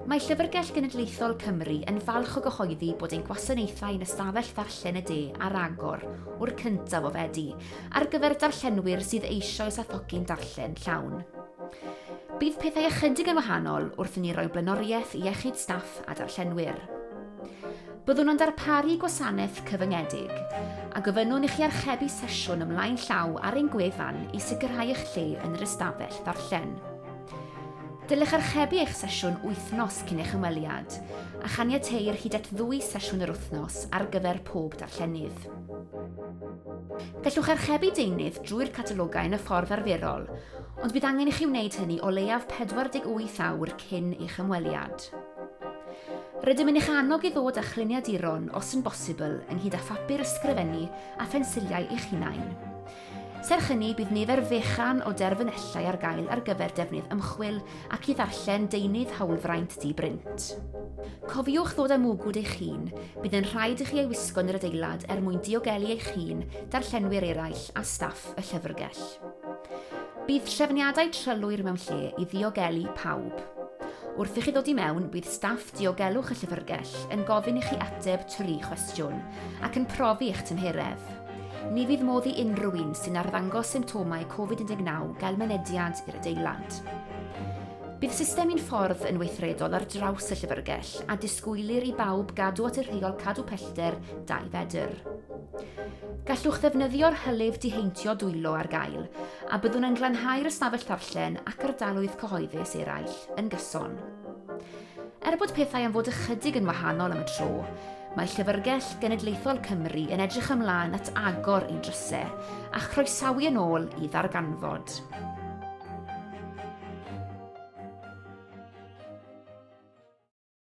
Mae Llyfrgell Genedlaethol Cymru yn falch o gyhoeddi bod ein gwasanaethau yn Ystafell Ddarllen y De ar agor o'r cyntaf o Fedi ar gyfer darllenwyr sydd eisoes â thocyn darllen llawn. Bydd pethau ychydig yn wahanol wrth i ni roi blaenoriaeth i iechyd staff a darllenwyr. Byddwn yn darparu gwasanaeth cyfyngedig, a gofynnwn i chi archebu sesiwn ymlaen llaw ar ein gwefan i sicrhau eich lle yn yr ystafell ddarllen. Dylech archebu eich sesiwn wythnos cyn eich ymweliad, a chaniateir hyd at ddwy sesiwn yr wythnos ar gyfer pob darllenydd. Gallwch archebu deunydd drwy'r catalogau yn y ffordd arferol, ond bydd angen i chi wneud hynny o leiaf 48 awr cyn eich ymweliad. Rydym yn eich annog i ddod â chliniaduron, os yn bosibl, ynghyd â phapur ysgrifennu a phensiliau eich hunain. Serch hynny, bydd nifer fechan o derfynellau ar gael ar gyfer defnydd ymchwil ac i ddarllen deunydd hawlfraint di-brint. Cofiwch ddod â mwgwd eich hun, bydd yn rhaid i chi ei wisgo yn yr adeilad er mwyn diogelu eich hun, darllenwyr eraill a staff y llyfrgell. Bydd trefniadau trylwyr mewn lle i ddiogelu pawb. Wrth i chi ddod i mewn, bydd staff diogelwch y llyfrgell yn gofyn i chi ateb tri chwestiwn ac yn profi eich tymheredd. Ni fydd modd i unrhyw un sy'n arddangos symptomau Covid 19 gael mynediad i'r adeilad. Bydd system un ffordd yn weithredol ar draws y llyfrgell a disgwylir i bawb gadw at y rheol cadw pellter 2 fedr. Gallwch ddefnyddio'r hylif diheintio dwylo ar gael a byddwn yn glanhau'r ystafell ddarllen ac ardaloedd cyhoeddus eraill yn gyson. Er bod pethau am fod ychydig yn wahanol am y tro, mae Llyfrgell Genedlaethol Cymru yn edrych ymlaen at agor ein drysau a chroesawu yn ôl i ddarganfod.